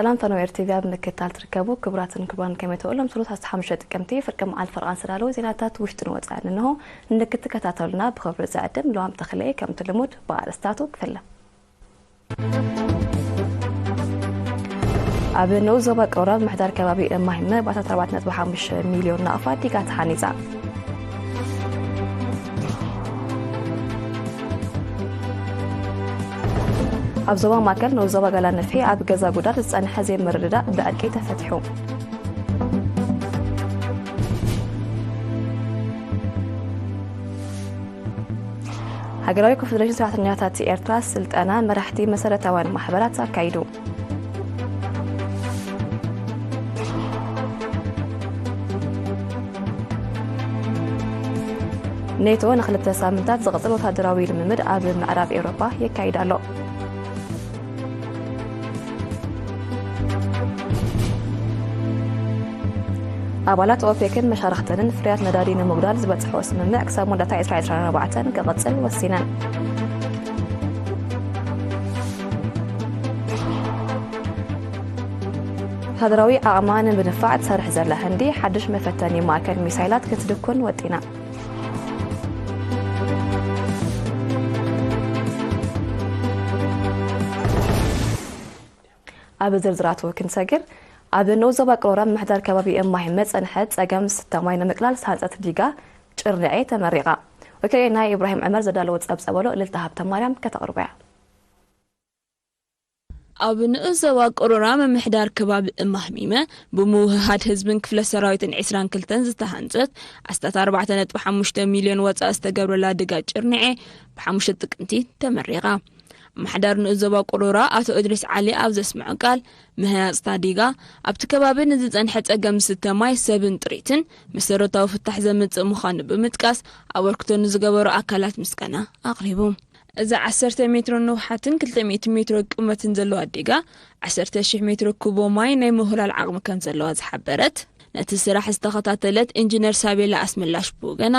ሰላም ፈነው ኤር ቲ ቪ ኣብ ምክትታል ትርከቡ ክቡራትን ክቡራን፣ ከመይ ትውዕሉ? ሎም ሰሉስ ዓሰርተ ሓሙሽተ ጥቅምቲ ፍርቂ መዓልቲ ፈረቓ ዝዳለዉ ዜናታት ውሽጥን ወጻእን እንሆ። ንክትከታተሉና ብኽብሪ ዝዕድም ልዋም ተኽለየ። ከምቲ ልሙድ ብኣርእስታቱ ክፍለ። ኣብ ንኡስ ዞባ ቅሮራ ምምሕዳር ከባቢ እማሂመ ባእታት ኣርባዕተ ነጥቢ ሓሙሽተ ሚልዮን ናቕፋ ዲጋ ተሓኒጻ። ኣብ ዞባ ማእከል ንኡስ ዞባ ጋላ ነፍሒ ኣብ ገዛ ጉዳት ዝጸንሐ ዘይምርድዳእ ብዕርቂ ተፈቲሑ። ሃገራዊ ኮንፈደሬሽን ሰራሕተኛታት ኤርትራ ስልጠና መራሕቲ መሰረታውያን ማሕበራት ኣካይዱ። ኔቶ ንክልተ ሳምንታት ዝቕጽል ወታደራዊ ልምምድ ኣብ ምዕራብ ኤውሮጳ የካይድ ኣሎ። ኣባላት ኦፔክን መሻርኽተንን ፍርያት ነዳዲ ንምጉዳል ዝበጽሕዎ ስምምዕ ክሳብ መወዳእታ ዕስራ ዕስራን ኣርባዕተን ክቕጽል ወሲነን። ወታደራዊ ዓቕማ ንምድንፋዕ ትሰርሕ ዘላ ህንዲ ሓድሽ መፈተኒ ማእከል ሚሳይላት ክትድኩን ወጢና። ኣብ ዝርዝራቱ ክንሰግር፣ ኣብ ንኡስ ዞባ ቅሮራ ምምሕዳር ከባቢ እማሂመ ጸንሐ ጸገም ስተ ማይ ንምቅላል ዝተሃንጸት ዲጋ ጭርንዔ ተመሪቓ። ወኪልና ኢብራሂም ዕመር ዘዳለዎ ጸብጸበሎ እልልታ ሃብተ ማርያም ከተቕርቦ እያ። ኣብ ንኡስ ዞባ ቅሮራ ምምሕዳር ከባቢ እማህሚመ ብምውህሃድ ህዝብን ክፍለ ሰራዊትን ዕስራን ክልተን ዝተሃንጸት ኣስታት ኣርባዕተ ነጥቢ ሓሙሽተ ሚልዮን ወጻኢ ዝተገብረላ ድጋ ጭርንዔ ብሓሙሽተ ጥቅምቲ ተመሪቓ። ኣመሓዳሪ ንኡስ ዞባ ቅሮራ ኣቶ እድሪስ ዓሊ ኣብ ዘስምዖ ቃል፣ ምህናጽ እታ ዲጋ ኣብቲ ከባቢ ንዝጸንሐ ጸገም ዝስተ ማይ፣ ሰብን ጥሪትን መሰረታዊ ፍታሕ ዘምጽእ ምዃኑ ብምጥቃስ፣ ኣበርክቶ ንዝገበሩ ኣካላት ምስጋና ኣቕሪቡ። እዛ ዓሰርተ ሜትሮ ንውሓትን ክልተ ሚእቲ ሜትሮ ቁመትን ዘለዋ ዲጋ፣ ዓሰርተ ሽሕ ሜትሮ ኩቦ ማይ ናይ ምውህላል ዓቕሚ ከም ዘለዋ ዝሓበረት፣ ነቲ ስራሕ ዝተኸታተለት ኢንጂነር ሳቤላ ኣስመላሽ ብወገና፣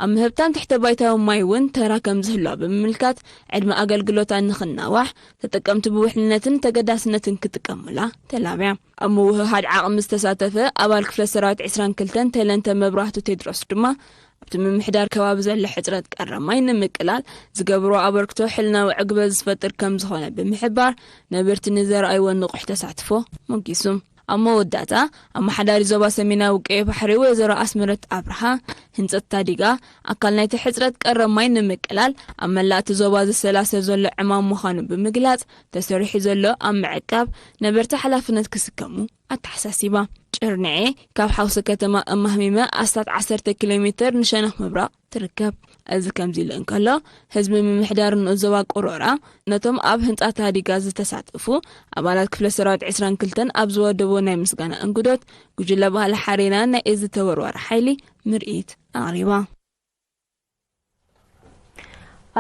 ኣብ ምህብታም ትሕተ ባይታዊ ማይ እውን ተራ ከም ዝህልዋ ብምምልካት፣ ዕድመ ኣገልግሎታ ንኽናዋሕ፣ ተጠቀምቲ ብውሕልነትን ተገዳስነትን ክጥቀሙላ ተላብያ። ኣብ ምውህሃድ ዓቕሚ ዝተሳተፈ ኣባል ክፍለ ሰራዊት ዕስራን ክልተን ተለንተ መብራህቱ ቴድሮስ ድማ፣ ኣብቲ ምምሕዳር ከባቢ ዘሎ ሕጽረት ቀረብ ማይ ንምቅላል ዝገብርዎ ኣበርክቶ ሕልናዊ ዕግበት ዝፈጥር ከም ዝኾነ ብምሕባር፣ ነበርቲ ንዘርኣይዎ ንቑሕ ተሳትፎ ሞጊሱ። ኣብ መወዳእታ፣ ኣመሓዳሪ ዞባ ሰሜናዊ ቀይሕ ባሕሪ ወይዘሮ ኣስመረት ኣብርሃ፣ ህንጸት እታ ዲጋ ኣካል ናይቲ ሕጽረት ቀረብ ማይ ንምቅላል ኣብ መላእ እቲ ዞባ ዝሰላሰል ዘሎ ዕማም ምዃኑ ብምግላጽ፣ ተሰሪሑ ዘሎ ኣብ ምዕቃብ ነበርቲ ሓላፍነት ክስከሙ ኣተሓሳሲባ። ጭርንዔ ካብ ሓውሲ ከተማ እማህሚመ ኣስታት ዓሰርተ ኪሎ ሜትር ንሸነኽ ምብራቕ ትርከብ። እዚ ከምዚ ኢሉ እንከሎ፣ ህዝቢ ምምሕዳር ንኡስ ዞባ ቅሮራ ነቶም ኣብ ህንጻት እታ ዲጋ ዝተሳተፉ ኣባላት ክፍለ ሰራዊት ዕስራን ክልተን ኣብ ዝወደቦ ናይ ምስጋና እንግዶት፣ ጉጅለ ባህሊ ሓሬና ናይ እዚ ተወርዋሪ ሓይሊ ምርኢት ኣቕሪባ።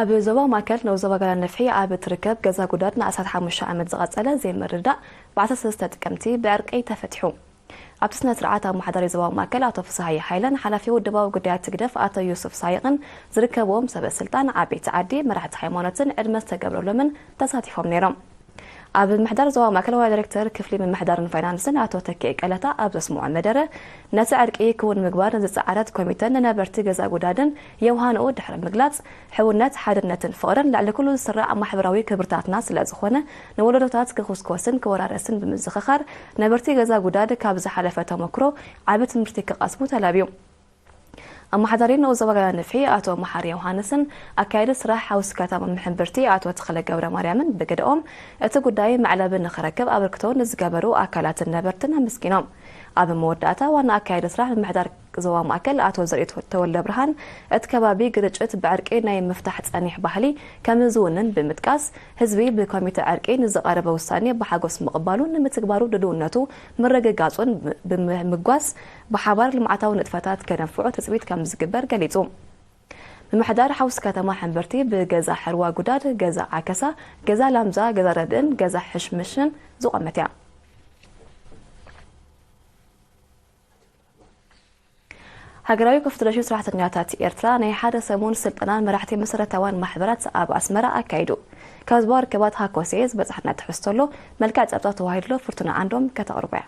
ኣብ ዞባ ማእከል ንኡስ ዞባ ጋላ ነፍሒ ኣብ እትርከብ ገዛ ጉዳድ ንኣስታት ሓሙሽተ ዓመት ዝቐጸለ ዘይምርድዳእ ብዓሰርተ ሰለስተ ጥቅምቲ ብዕርቂ ተፈቲሑ። ኣብቲ ስነ ስርዓት ኣመሓዳሪ ዞባ ማእከል ኣቶ ፍስሃየ ሃይለን ሓላፊ ውድባዊ ጉዳያት ህግደፍ ኣቶ ዩሱፍ ሳይቕን ዝርከብዎም ሰበ ስልጣን፣ ዓበይቲ ዓዲ፣ መራሕቲ ሃይማኖትን ዕድመ ዝተገብረሎምን ተሳቲፎም ነይሮም። ኣብ ምምሕዳር ዞባ ማእከል ዋና ዳይሬክተር ክፍሊ ምምሕዳርን ፋይናንስን ኣቶ ተኪኤ ቀለታ ኣብ ዘስምዖ መደረ፣ ነቲ ዕርቂ ክውን ንምግባር ንዝጸዓረት ኮሚተን ንነበርቲ ገዛ ጉዳድን የውሃንኡ ድሕሪ ምግላጽ፣ ሕውነት፣ ሓድነትን ፍቕርን ልዕሊ ኩሉ ዝስራዕ ማሕበራዊ ክብርታትና ስለ ዝኾነ፣ ንወለዶታት ክኹስኮስን ክወራረስን ብምዝኽኻር፣ ነበርቲ ገዛ ጉዳድ ካብ ዝሓለፈ ተመክሮ ዓቢ ትምህርቲ ክቐስሙ ተላብዩ። ኣመሓዳሪ ንኡስ ዞባ ጋላ ነፍሒ ኣቶ መሓሪ ዮሃንስን ኣካያዲ ስራሕ ሓውሲ ከተማ ምሕምብርቲ ኣቶ ተኽለ ገብረ ማርያምን ብግደኦም፣ እቲ ጉዳይ መዕለቢ ንኽረክብ ኣበርክቶ ንዝገበሩ ኣካላትን ነበርትን ኣመስጊኖም። ኣብ መወዳእታ፣ ዋና ኣካያዲ ስራሕ ምምሕዳር ዞባ ማእከል ኣቶ ዘርኢቱ ተወልደ ብርሃን፣ እቲ ከባቢ ግርጭት ብዕርቂ ናይ ምፍታሕ ጸኒሕ ባህሊ ከም ዝውንን ብምጥቃስ፣ ህዝቢ ብኮሚተ ዕርቂ ንዝቐረበ ውሳኔ ብሓጎስ ምቕባሉ ንምትግባሩ ድልውነቱ ምርግጋጹን ብምምጓስ፣ ብሓባር ልምዓታዊ ንጥፈታት ከነፍዑ ትጽቢት ከም ዝግበር ገሊጹ። ምምሕዳር ሓውሲ ከተማ ሕምብርቲ ብገዛ ሕርዋ ጉዳድ፣ ገዛ ዓከሳ፣ ገዛ ላምዛ፣ ገዛ ረድእን ገዛ ሕሽምሽን ዝቖመት እያ። ሃገራዊ ኮንፈደሬሽን ሰራሕተኛታት ኤርትራ ናይ ሓደ ሰሙን ስልጠናን መራሕቲ መሰረታውያን ማሕበራት ኣብ ኣስመራ ኣካይዱ። ካብ ዝባ ርክባት ሃኮሴ ዝበጻሕና ትሕዝቶ ኣሎ፣ መልክዕ ጸብጻብ ተዋሂድሎ ፍርቱና ዓንዶም ከተቕርቦ እያ።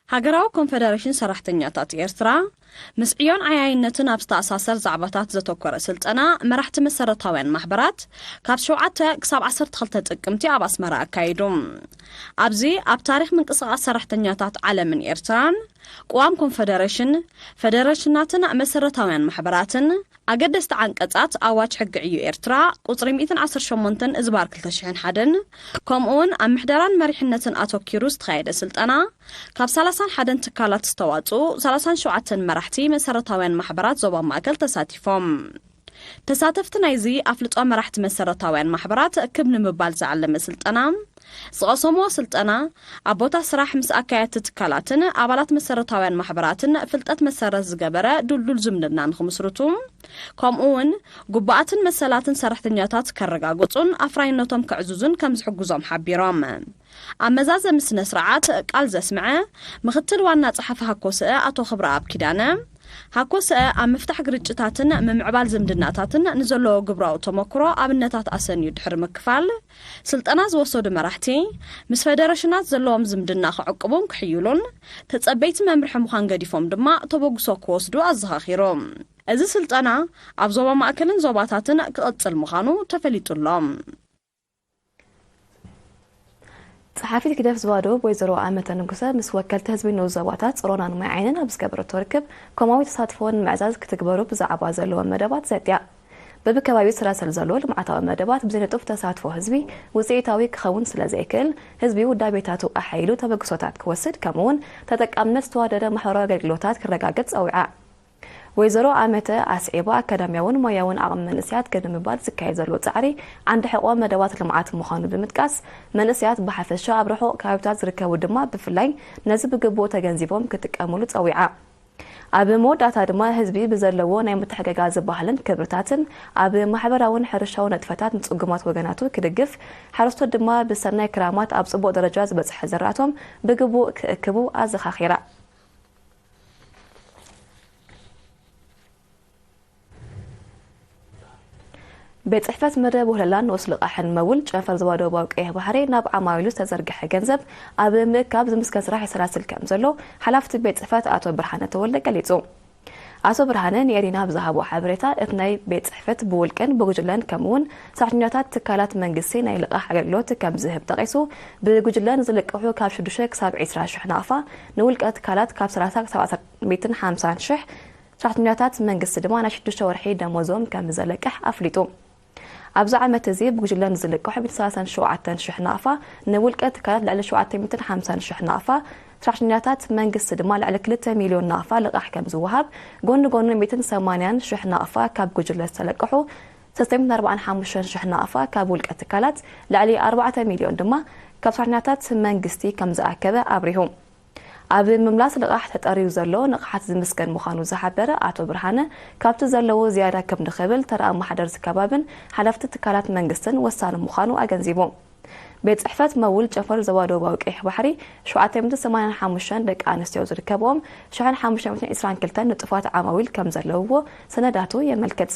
ሃገራዊ ኮንፈደሬሽን ሰራሕተኛታት ኤርትራ ምስ ዕዮን ዓያይነትን ኣብ ዝተኣሳሰር ዛዕባታት ዘተኮረ ስልጠና መራሕቲ መሰረታውያን ማሕበራት ካብ ሸውዓተ ክሳብ ዓሰርተ ክልተ ጥቅምቲ ኣብ ኣስመራ ኣካይዱ። ኣብዚ ኣብ ታሪኽ ምንቅስቃስ ሰራሕተኛታት ዓለምን ኤርትራን፣ ቅዋም ኮንፈደሬሽን፣ ፈደሬሽናትን መሰረታውያን ማሕበራትን፣ ኣገደስቲ ዓንቀጻት ኣዋጅ ሕጊ ዕዮ ኤርትራ ቁጽሪ ሚእትን ዓሰርተ ሸሞንተን እዝባር ክልተ ሽሕን ሓደን፣ ከምኡውን ኣብ ምሕደራን መሪሕነትን ኣተኪሩ ዝተኻየደ ስልጠና፣ ካብ ሰላሳን ሓደን ትካላት ዝተዋጽኡ ሰላሳን ሸውዓተን መራሕቲ መሰረታውያን ማሕበራት ዞባ ማእከል ተሳቲፎም። ተሳተፍቲ ናይዚ ኣፍልጦ መራሕቲ መሰረታውያን ማሕበራት ክብ ንምባል ዝዓለመ ስልጠና፣ ዝቐሰምዎ ስልጠና፣ ኣብ ቦታ ስራሕ ምስ ኣካየድቲ ትካላትን ኣባላት መሰረታውያን ማሕበራትን ፍልጠት መሰረት ዝገበረ ድልዱል ዝምድና ንኽምስርቱ፣ ከምኡ እውን ግቡኣትን መሰላትን ሰራሕተኛታት ከረጋግጹን ኣፍራይነቶም ከዕዝዙን ከም ዝሕግዞም ሓቢሮም። ኣብ መዛዘሚ ስነ ስርዓት ቃል ዘስምዐ ምክትል ዋና ጸሓፊ ሃኮስአ ኣቶ ክብረኣብ ኪዳነ፣ ሃኮስአ ኣብ ምፍታሕ ግርጭታትን ምምዕባል ዝምድናታትን ንዘለዎ ግብራዊ ተመክሮ ኣብነታት ኣሰንዩ ድሕሪ ምክፋል፣ ስልጠና ዝወሰዱ መራሕቲ ምስ ፈደረሽናት ዘለዎም ዝምድና ክዕቅቡን ክሕይሉን፣ ተጸበይቲ መምርሒ ምዃን ገዲፎም ድማ ተበግሶ ክወስዱ ኣዘኻኺሩ። እዚ ስልጠና ኣብ ዞባ ማእከልን ዞባታትን ክቕጽል ምዃኑ ተፈሊጡ ኣሎ። ጸሓፊት ግደፍ ዞባ ደቡብ ወይዘሮ ኣመተ ንጉሰ ምስ ወከልቲ ህዝቢ ንኡስ ዞባታት ጽሮናን ማይ ዓይንን ኣብ ዝገበረቶ ርክብ፣ ኮማዊ ተሳትፎ ንምዕዛዝ ክትግበሩ ብዛዕባ ዘለዎም መደባት ዘትያ። በብከባቢኡ ዝሰላሰል ዘሎ ልምዓታዊ መደባት ብዘይንጡፍ ተሳትፎ ህዝቢ ውጽኢታዊ ክኸውን ስለ ዘይክእል፣ ህዝቢ ውዳቤታቱ ኣሐይሉ ተበግሶታት ክወስድ፣ ከምኡውን ተጠቃምነት ዝተዋደደ ማሕበራዊ ኣገልግሎታት ክረጋገጽ ጸዊዓ። ወይዘሮ ኣመተ ኣስዒባ፣ ኣካዳሚያውን ሞያውን ዓቕሚ መንእሰያት ከፍ ንምባል ዝካየድ ዘሎ ጻዕሪ ዓንዲ ሕቖ መደባት ልምዓት ምዃኑ ብምጥቃስ፣ መንእሰያት ብሓፈሻ ኣብ ርሑቕ ከባቢታት ዝርከቡ ድማ ብፍላይ ነዚ ብግቡእ ተገንዚቦም ክጥቀሙሉ ጸዊዓ። ኣብ መወዳእታ ድማ ህዝቢ ብዘለዎ ናይ ምትሕግጋዝ ባህልን ክብርታትን ኣብ ማሕበራውን ሕርሻውን ንጥፈታት ንጽጉማት ወገናቱ ክድግፍ፣ ሓረስቶት ድማ ብሰናይ ክራማት ኣብ ጽቡቕ ደረጃ ዝበጽሐ ዝራእቶም ብግቡእ ክእክቡ ኣዘኻኺራ። ቤት ጽሕፈት መደብ ወህለላን ንኡስ ልቓሕን መውል ጨንፈር ዞባ ደቡባዊ ቀይሕ ባሕሪ ናብ ዓማዊሉ ዝተዘርግሐ ገንዘብ ኣብ ምእካብ ዝምስገን ስራሕ የሰላስል ከም ዘሎ ሓላፍቲ ቤት ጽሕፈት ኣቶ ብርሃነ ተወልደ ገሊጹ። ኣቶ ብርሃነ ንኤሪና ብዝሃቦ ሓበሬታ፣ እቲ ናይ ቤት ጽሕፈት ብውልቅን ብጉጅለን ከምኡውን ሰራሕተኛታት ትካላት መንግስቲ ናይ ልቓሕ ኣገልግሎት ከም ዝህብ ጠቒሱ፣ ብጉጅለ ንዝልቅሑ ካብ ሽዱሽተ ክሳብ ዕስራ ሽሕ ናቕፋ፣ ንውልቀ ትካላት ካብ ሰላሳ ክሳብ ዓሰርተ ሚእትን ሓምሳን ሽሕ፣ ሰራሕተኛታት መንግስቲ ድማ ናይ ሽዱሽተ ወርሒ ደሞዞም ከም ዘለቅሕ ኣፍሊጡ። ኣብዚ ዓመት እዚ ብጉጅለ ንዝልቅሑ ሚእትን ሰላሳን ሸውዓተን ሽሕ ናቕፋ፣ ንውልቀ ትካላት ልዕሊ ሸውዓተ ሚእትን ሓምሳን ሽሕ ናቕፋ፣ ሰራሕተኛታት መንግስቲ ድማ ልዕሊ ክልተ ሚልዮን ናቕፋ ልቓሕ ከም ዝወሃብ፣ ጎኒ ጎኒ ሚእትን ሰማንያን ሽሕ ናቕፋ ካብ ጉጅለ ዝተለቅሑ፣ ሰለስተ ሚእትን ኣርባዓን ሓሙሽተን ሽሕ ናቕፋ ካብ ውልቀ ትካላት፣ ልዕሊ ኣርባዕተ ሚልዮን ድማ ካብ ሰራሕተኛታት መንግስቲ ከም ዝኣከበ ኣብሪሁ። ኣብ ምምላስ ልቓሕ ተጠርዩ ዘሎ ንቕሓት ዝምስገን ምዃኑ ዝሓበረ ኣቶ ብርሃነ፣ ካብቲ ዘለዎ ዝያዳ ከም ንኽብል ተራ ኣመሓደርቲ ከባብን ሓለፍቲ ትካላት መንግስትን ወሳኒ ምዃኑ ኣገንዚቡ። ቤት ጽሕፈት መውል ጨንፈር ዞባ ደቡባዊ ቀይሕ ባሕሪ ሸውዓተ ሚእትን ሰማንያን ሓሙሽተን ደቂ ኣንስትዮ ዝርከብኦም ሽሕን ሓሙሽተ ሚእትን ዕስራን ክልተን ንጡፋት ዓማዊል ከም ዘለውዎ ሰነዳቱ የመልክት።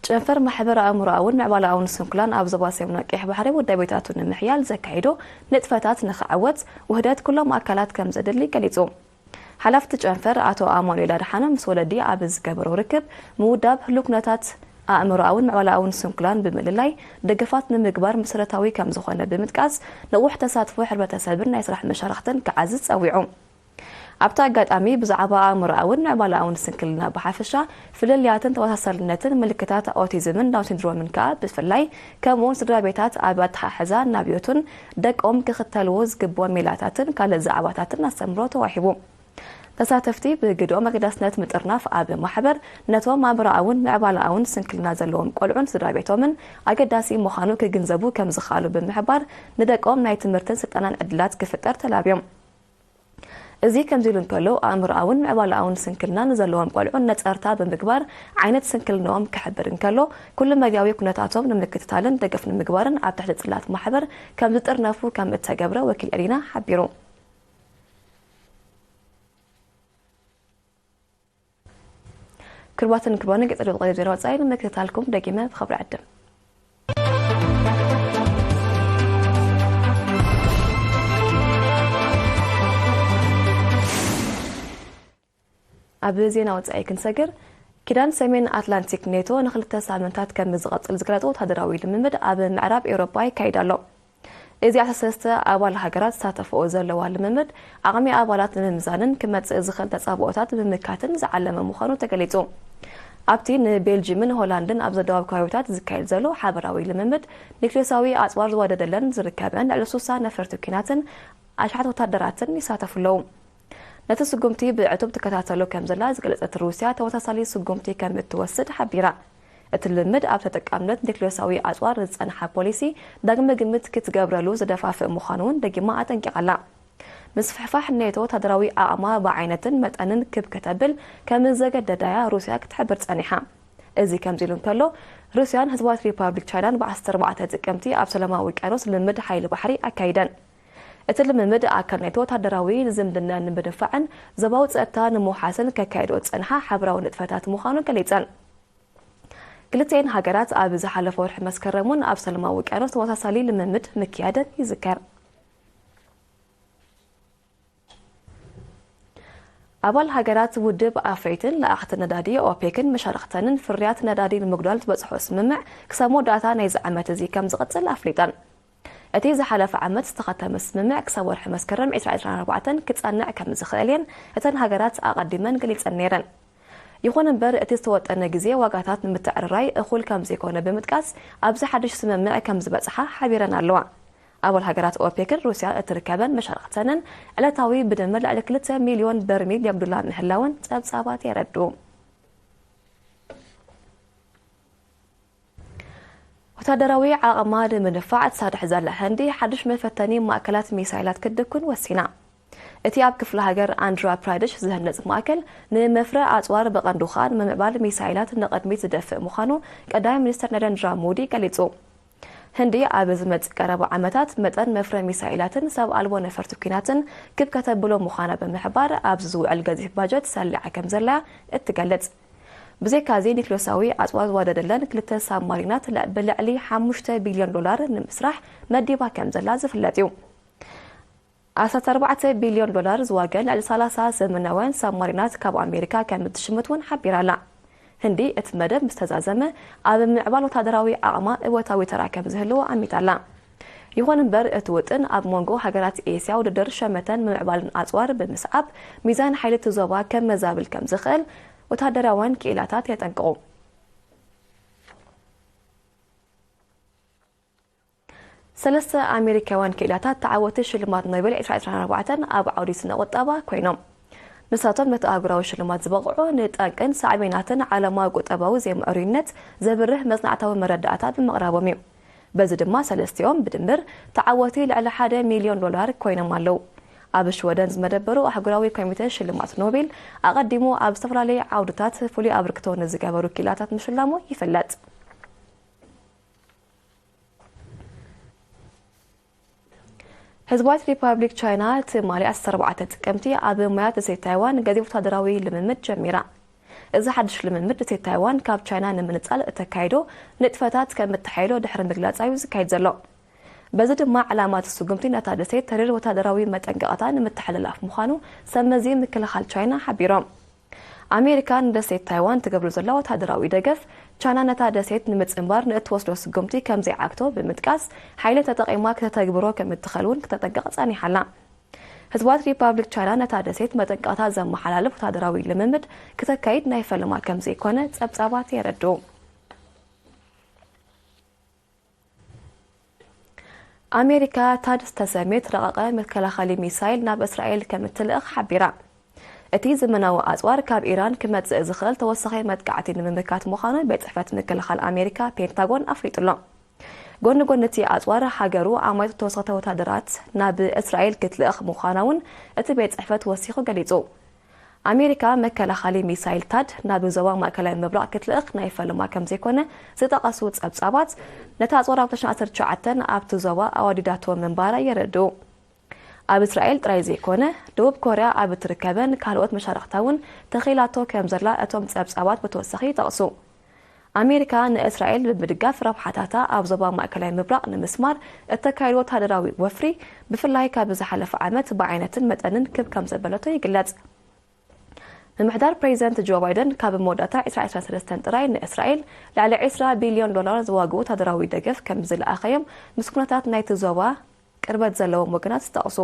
ጨንፈር ማሕበረ ኣእምሮኣውን ምዕባለኣውን ስንኩላን ኣብ ዞባ ሰሜን ቀይሕ ባሕሪ ውዳቤታቱ ንምሕያል ዘካይዶ ንጥፈታት ንኽዕወት ውህደት ኩሎም ኣካላት ከም ዘድሊ ገሊጹ። ሓላፍቲ ጨንፈር ኣቶ ኣማኑኤል ኣድሓኖም ምስ ወለዲ ኣብ ዝገበሮ ርክብ፣ ምውዳብ ህሉው ኩነታት ኣእምሮኣውን ምዕባለኣውን ስንኩላን ብምልላይ ደገፋት ንምግባር መሰረታዊ ከም ዝኾነ ብምጥቃስ፣ ንቑሕ ተሳትፎ ሕብረተሰብን ናይ ስራሕ መሻርኽትን ክዓዝዝ ጸዊዑ። ኣብቲ ኣጋጣሚ ብዛዕባ ኣእምሮኣውን ምዕባለኣውን ስንክልና ብሓፈሻ፣ ፍልልያትን ተመሳሳልነትን ምልክታት ኦቲዝምን ዳውን ሲንድሮምን ከኣ ብፍላይ፣ ከምኡውን ስድራ ቤታት ኣብ ኣተሓሕዛ ናብዮቱን ደቆም ክኽተልዎ ዝግብኦም ሜላታትን ካልእ ዛዕባታትን ኣስተምህሮ ተዋሂቡ። ተሳተፍቲ ብግድኦም ኣገዳስነት ምጥርናፍ ኣብ ማሕበር ነቶም ኣእምሮኣውን ምዕባለኣውን ስንክልና ዘለዎም ቆልዑን ስድራ ቤቶምን ኣገዳሲ ምዃኑ ክግንዘቡ ከም ዝኸኣሉ ብምሕባር፣ ንደቆም ናይ ትምህርትን ስልጠናን ዕድላት ክፍጠር ተላብዮም። እዚ ከምዚ ኢሉ እንከሎ፣ ኣእምሮኣውን ምዕባለኣውን ስንክልና ንዘለዎም ቆልዑ ነጸርታ ብምግባር ዓይነት ስንክልናኦም ክሕብር እንከሎ፣ ኩሉ መዳያዊ ኩነታቶም ንምክትታልን ደገፍ ንምግባርን ኣብ ትሕቲ ጽላት ማሕበር ከም ዝጥርነፉ ከም እተገብረ ወኪል ኤሪና ሓቢሩ። ክቡራትን ክቡራንን፣ ቀጸሎ ዝቐርብ ዜና ወጻኢ ንምክትታልኩም ደጊመ ብኽብሪ ዕድም። ኣብ ዜና ወጻኢ ክንሰግር፣ ኪዳን ሰሜን ኣትላንቲክ ኔቶ ንክልተ ሳምንታት ከም ዝቐጽል ዝገለጸ ወታደራዊ ልምምድ ኣብ ምዕራብ ኤውሮጳ ይካየድ ኣሎ። እዚ ዓሰርተ ሰለስተ ኣባል ሃገራት ዝሳተፈኦ ዘለዋ ልምምድ፣ ዓቕሚ ኣባላት ንምምዛንን ክመጽእ ዝኽእል ተጻብኦታት ንምምካትን ዝዓለመ ምዃኑ ተገሊጹ። ኣብቲ ንቤልጂምን ሆላንድን ኣብ ዘደዋብ ከባቢታት ዝካየድ ዘሎ ሓበራዊ ልምምድ፣ ኒክሌሳዊ ኣጽዋር ዝዋደደለን ዝርከበን ልዕሊ ሱሳ ነፈርቲ ኲናትን ኣሽሓት ወታደራትን ይሳተፉ ኣለዉ። ነቲ ስጉምቲ ብዕቱብ ትከታተሎ ከም ዘላ ዝገለጸት ሩስያ፣ ተመሳሳሊ ስጉምቲ ከም እትወስድ ሓቢራ። እቲ ልምምድ ኣብ ተጠቃምነት ኒክሌሳዊ ኣጽዋር ዝጸንሓ ፖሊሲ ዳግመ ግምት ክትገብረሉ ዝደፋፍእ ምዃኑ እውን ደጊማ ኣጠንቂቓ ኣላ። ምስፍሕፋሕ ኔቶ ወታደራዊ ዓቕማ ብዓይነትን መጠንን ክብ ከተብል ከም ዘገደዳ'ያ ሩስያ ክትሕብር ጸኒሓ። እዚ ከምዚ ኢሉ እንከሎ፣ ሩስያን ህዝባዊት ሪፓብሊክ ቻይናን ብ ዓሰርተ ኣርባዕተ ጥቅምቲ ኣብ ሰላማዊ ውቅያኖስ ልምምድ ሓይሊ ባሕሪ ኣካይደን። እቲ ልምምድ ኣካል ናይቲ ወታደራዊ ዝምድና ንምድንፋዕን ዞባዊ ጸጥታ ንምውሓስን ከካይድኦ ዝጸንሓ ሓበራዊ ንጥፈታት ምዃኑ ገሊጸን። ክልቲኤን ሃገራት ኣብ ዝሓለፈ ወርሒ መስከረም እውን ኣብ ሰላማዊ ውቅያኖስ ተመሳሳሊ ልምምድ ምክያደን ይዝከር። ኣባል ሃገራት ውድብ ኣፍረይትን ለኣኽቲ ነዳዲ ኦፔክን መሻርኽተንን ፍርያት ነዳዲ ንምጉዳል ዝበጽሖ ስምምዕ ክሳብ መወዳእታ ናይዚ ዓመት እዚ ከም ዝቕጽል ኣፍሊጠን። እቲ ዝሓለፈ ዓመት ዝተኸተመ ስምምዕ ክሳብ ወርሒ መስከረም ዕስራ ዕስራን ኣርባዕተን ክጸንዕ ከም ዝኽእል እየን እተን ሃገራት ኣቐዲመን ገሊጸን ነይረን። ይኹን እምበር፣ እቲ ዝተወጠነ ግዜ ዋጋታት ንምትዕርራይ እኹል ከም ዘይኮነ ብምጥቃስ፣ ኣብዚ ሓድሽ ስምምዕ ከም ዝበጽሓ ሓቢረን ኣለዋ። ኣባል ሃገራት ኦፔክን ሩስያ እትርከበን መሻርኽተንን ዕለታዊ ብድምር ልዕሊ ክልተ ሚልዮን በርሚል የጉድላ ምህላወን ጸብጻባት የረድኡ። ወታደራዊ ዓቕማ ንምድንፋዕ ትሳርሕ ዘላ ህንዲ፣ ሓድሽ መፈተኒ ማእከላት ሚሳይላት ክትድኩን ወሲና። እቲ ኣብ ክፍለ ሃገር ኣንድራ ፕራደሽ ዝህነጽ ማእከል፣ ንመፍረ ኣጽዋር ብቐንዱ ኸኣ ንምምዕባል ሚሳይላት ንቕድሚት ዝደፍእ ምዃኑ ቀዳማይ ሚኒስተር ናሬንድራ ሞዲ ገሊጹ። ህንዲ ኣብ ዝመጽእ ቀረባ ዓመታት መጠን መፍረ ሚሳይላትን ሰብ ኣልቦ ነፈርቲ ኲናትን ክብ ከተብሎ ምዃና ብምሕባር፣ ኣብዚ ዝውዕል ገዚፍ ባጀት ሰሊዓ ከም ዘላ እትገልጽ። ብዘይካዚ፣ ኒክሌሳዊ ኣጽዋር ዝዋደደለን ክልተ ሳብማሪናት ለ-፣ ብልዕሊ ሓሙሽተ ቢልዮን ዶላር ንምስራሕ መዲባ ከም ዘላ ዝፍለጥ እዩ። ዓሰርተ ኣርባዕተ ቢልዮን ዶላር ዝዋገ ልዕሊ ሰላሳ ዘመናውያን ሳብማሪናት ካብ ኣሜሪካ ከም እትሽምት እውን ሓቢራ ኣላ። ህንዲ፣ እቲ መደብ ምስ ተዛዘመ፣ ኣብ ምዕባል ወታደራዊ ዓቕማ እወታዊ ተራ ከም ዝህልዎ ኣሚታ ኣላ። ይኹን እምበር፣ እቲ ውጥን ኣብ መንጎ ሃገራት ኤስያ ውድድር ሸመተን ምምዕባልን ኣጽዋር ብምስዓብ፣ ሚዛን ሓይሊ እቲ ዞባ ከም መዛብል ከም ዝኽእል ወተሃደራውያን ክኢላታት የጠንቅቑ። ሰለስተ ኣሜሪካውያን ክኢላታት ተዓወቲ ሽልማት ኖቤል ዕስራ ዕስራን ኣርባዕተን ኣብ ዓውዲ ስነ ቁጠባ ኮይኖም። ንሳቶም ነቲ ኣህጉራዊ ሽልማት ዝበቕዑ ንጠንቅን ሳዕቤናትን ዓለማዊ ቁጠባዊ ዘይምዕሩይነት ዘብርህ መጽናዕታዊ መረዳእታ ብምቕራቦም እዩ። በዚ ድማ ሰለስቲኦም ብድምር ተዓወቲ ልዕሊ ሓደ ሚልዮን ዶላር ኮይኖም ኣለዉ። ኣብ ሽወደን ዝመደበሩ ኣህጉራዊ ኮሚተ ሽልማት ኖቤል፣ ኣቐዲሙ ኣብ ዝተፈላለዩ ዓውድታት ፍሉይ ኣበርክቶ ንዝገበሩ ክኢላታት ምሽላሙ ይፍለጥ። ህዝባዊት ሪፓብሊክ ቻይና ትማሊ ዓሰርተ ኣርባዕተ ጥቅምቲ ኣብ ማያት ደሴት ታይዋን ገዚፍ ወታደራዊ ልምምድ ጀሚራ። እዚ ሓድሽ ልምምድ፣ ደሴት ታይዋን ካብ ቻይና ንምንጻል እተካይዶ ንጥፈታት ከም እተሓይሎ ድሕሪ ምግላጻ እዩ ዝካየድ ዘሎ። በዚ ድማ፣ ዕላማ እቲ ስጉምቲ ነታ ደሴት ተሪር ወታደራዊ መጠንቀቕታ ንምትሕልላፍ ምዃኑ ሰብ መዚ ምክልኻል ቻይና ሓቢሮም። ኣሜሪካ ንደሴት ታይዋን ትገብሮ ዘላ ወታደራዊ ደገፍ፣ ቻይና ነታ ደሴት ንምጽንባር ንእትወስዶ ስጉምቲ ከም ዘይዓግቶ ብምጥቃስ፣ ሓይሊ ተጠቒማ ከተተግብሮ ከም እትኽእል እውን ክተጠንቅቕ ጸኒሓ ኣላ። ህዝባዊት ሪፓብሊክ ቻይና ነታ ደሴት መጠንቀቕታ ዘመሓላልፍ ወታደራዊ ልምምድ ክተካይድ ናይ ፈለማ ከም ዘይኮነ ጸብጻባት የረድኡ። ኣሜሪካ ታድ ዝተሰምየት ረቐቐ መከላኸሊ ሚሳይል ናብ እስራኤል ከም እትልእኽ ሓቢራ። እቲ ዘመናዊ ኣጽዋር ካብ ኢራን ክመጽእ ዝኽእል ተወሳኺ መጥቃዕቲ ንምምካት ምዃኑ ቤት ጽሕፈት ምክልኻል ኣሜሪካ ፔንታጎን ኣፍሊጡ ኣሎ። ጎኒ ጎኒ እቲ ኣጽዋር፣ ሃገሩ ኣማኢት ተወሰኽቲ ወታደራት ናብ እስራኤል ክትልእኽ ምዃና እውን እቲ ቤት ጽሕፈት ወሲኹ ገሊጹ። ኣሜሪካ መከላኸሊ ሚሳይል ታድ ናብ ዞባ ማእከላይ ምብራቕ ክትልእኽ ናይ ፈለማ ከም ዘይኮነ ዝጠቐሱ ጸብጻባት፣ ነቲ ኣጽዋር ኣብ ክልተ ሽሕን ዓሰርተ ትሽዓተን ኣብቲ ዞባ ኣዋዲዳቶ ምንባራ የረድኡ። ኣብ እስራኤል ጥራይ ዘይኮነ፣ ደቡብ ኮርያ ኣብ እትርከበን ካልኦት መሻርኽታ እውን ተኺላቶ ከም ዘላ እቶም ጸብጻባት ብተወሳኺ ይጠቕሱ። ኣሜሪካ ንእስራኤል ብምድጋፍ፣ ረብሓታታ ኣብ ዞባ ማእከላይ ምብራቕ ንምስማር እተካይዶ ወታደራዊ ወፍሪ፣ ብፍላይ ካብ ዝሓለፈ ዓመት ብዓይነትን መጠንን ክብ ከም ዘበለቶ ይግለጽ። ምምሕዳር ፕሬዚደንት ጆ ባይደን፣ ካብ መወዳእታ ዕስራ ዕስራን ሰለስተን ጥራይ ንእስራኤል ልዕሊ ዕስራ ቢልዮን ዶላር ዝዋግኡ ወታደራዊ ደገፍ ከም ዝለኣኸዮም ምስ ኩነታት ናይቲ ዞባ ቅርበት ዘለዎም ወገናት ይጠቕሱ።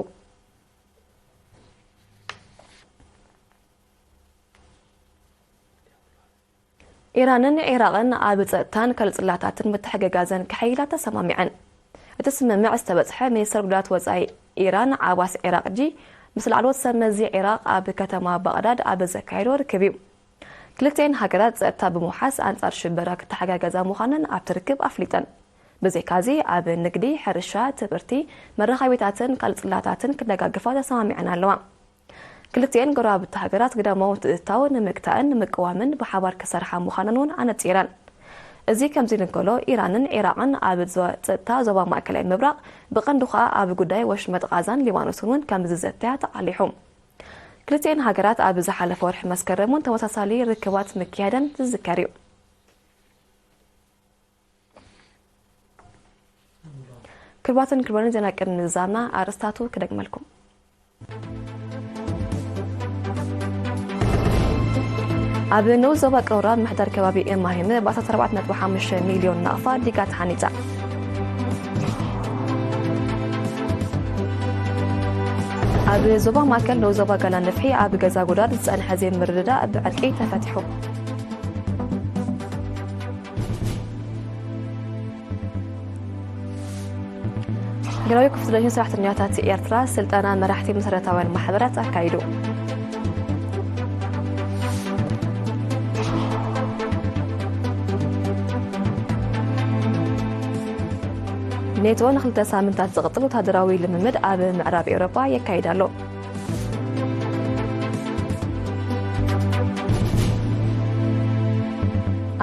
ኢራንን ዒራቕን ኣብ ጸጥታን ካልእ ጽላታትን ምትሕግጋዘን ከሐይላ ተሰማሚዐን። እቲ ስምምዕ ዝተበጽሐ፣ ሚኒስተር ጉዳያት ወጻኢ ኢራን ዓባስ ዒራቕጂ ምስ ላዕለዎት ሰብ መዚ ዒራቕ ኣብ ከተማ ባቕዳድ ኣብ ዘካየዶ ርክብ እዩ። ክልቲኤን ሃገራት ጸጥታ ብምውሓስ ኣንጻር ሽበራ ክተሓጋገዛ ምዃነን ኣብቲ ርክብ ኣፍሊጠን። ብዘይካዚ፣ ኣብ ንግዲ፣ ሕርሻ፣ ትምህርቲ፣ መራኸቢታትን ካልእ ጽላታትን ክደጋግፋ ተሰማሚዐን ኣለዋ። ክልቲኤን ጎረባብቲ ሃገራት ግዳማዊ ምትእትታው ንምግታእን ንምቅዋምን ብሓባር ክሰርሓ ምዃነን እውን ኣነጺረን። እዚ ከምዚ ኢሉ እንከሎ፣ ኢራንን ዒራቕን ኣብ ዞ-፣ ጸጥታ ዞባ ማእከላይ ምብራቕ፣ ብቐንዱ ኸኣ ኣብ ጉዳይ ወሽመጥ ቓዛን ሊባኖስን እውን ከም ዝዘተያ ተቓሊሑ። ክልቲኤን ሃገራት ኣብ ዝሓለፈ ወርሒ መስከረም እውን ተመሳሳሊ ርክባት ምክያደን ዝዝከር እዩ። ክቡራትን ክቡራንን፣ ዜና ቅድሚ ምዝዛምና ኣርእስታቱ ክደግመልኩም። ኣብ ንኡስ ዞባ ቅሮራ ምሕዳር ከባቢ እማሂመ ብ ዓሰርተ ኣርባዕተ ነጥቢ ሓሙሽተ ሚልዮን ናቕፋ ዲጋ ተሃኒጻ። ኣብ ዞባ ማእከል ንኡስ ዞባ ጋላ ንፍሒ ኣብ ገዛ ጉዳድ ዝጸንሐ ዘይምርድዳእ ብዕርቂ ተፈቲሑ። ሃገራዊ ኮንፈደሬሽን ሰራሕተኛታት ኤርትራ ስልጠና መራሕቲ መሰረታውያን ማሕበራት ኣካይዱ። ኔቶ ንክልተ ሳምንታት ዝቕጽል ወታደራዊ ልምምድ ኣብ ምዕራብ ኤውሮጳ የካይድ ኣሎ።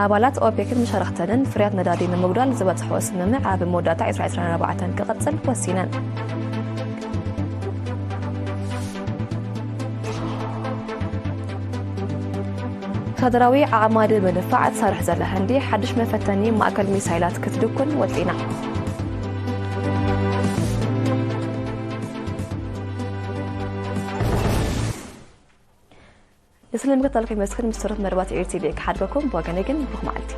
ኣባላት ኦፔክን መሻርኽተንን ፍርያት ነዳዲ ንምጉዳል ዝበጽሕዎ ስምምዕ ኣብ መወዳእታ ዕስራ ዕስራን ኣርባዕተን ክቕጽል ወሲነን። ወታደራዊ ዓቕማ ንምድንፋዕ እትሰርሕ ዘላ ህንዲ፣ ሓድሽ መፈተኒ ማእከል ሚሳይላት ክትድኩን ወጢና። ንስለ ምክትታልኩም የመስግን። ምስ ትኹረት መደባት ኤሪ ቲቪ ክሓድገኩም፣ ብወገነይ ግን ብሩኽ መዓልቲ።